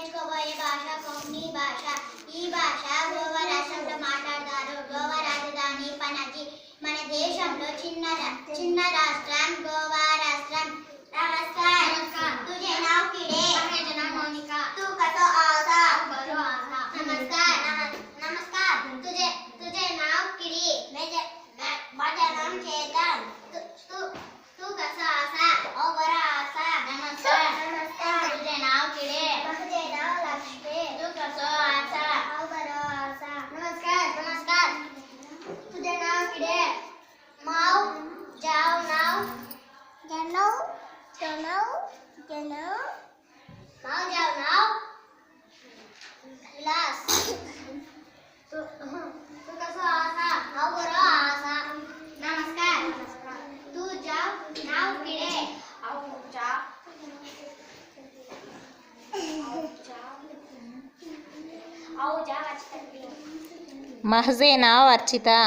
నేర్చుకోబోయే భాష కొంకణి భాష. ఈ భాష గోవా రాష్ట్రంలో మాట్లాడతారు. గోవా రాజధాని పనజి. మన దేశంలో చిన్న రాష్ట్రం గోవా రాష్ట్రం. नमस्कार. तुझे नाव किडे? माझे नाव मोनिका. तू कसो आसा? बरो आसा. नमस्कार. नमस्कार. तुझे तुझे नाव किडी? माझे नाव चेतन. तू तू तू कसो आसा? ओ बरो आसा. नमस्कार. नमस्कार. तुझे नाव किडे? माझे नाव लक्ष्मी. तू कसो आसा? हांव बरो आसा. नमस्कार. नमस्कार. तुझे नाव किडे? माव जाव नाव जनव जनव जनव माव जाव नाव विलास. तू तू कसो आसा? हांव बरो आसा. नमस्कार. तुझ्या नाव किडे? आऊजा आऊजा आऊजा. महजे नाव अर्चिता.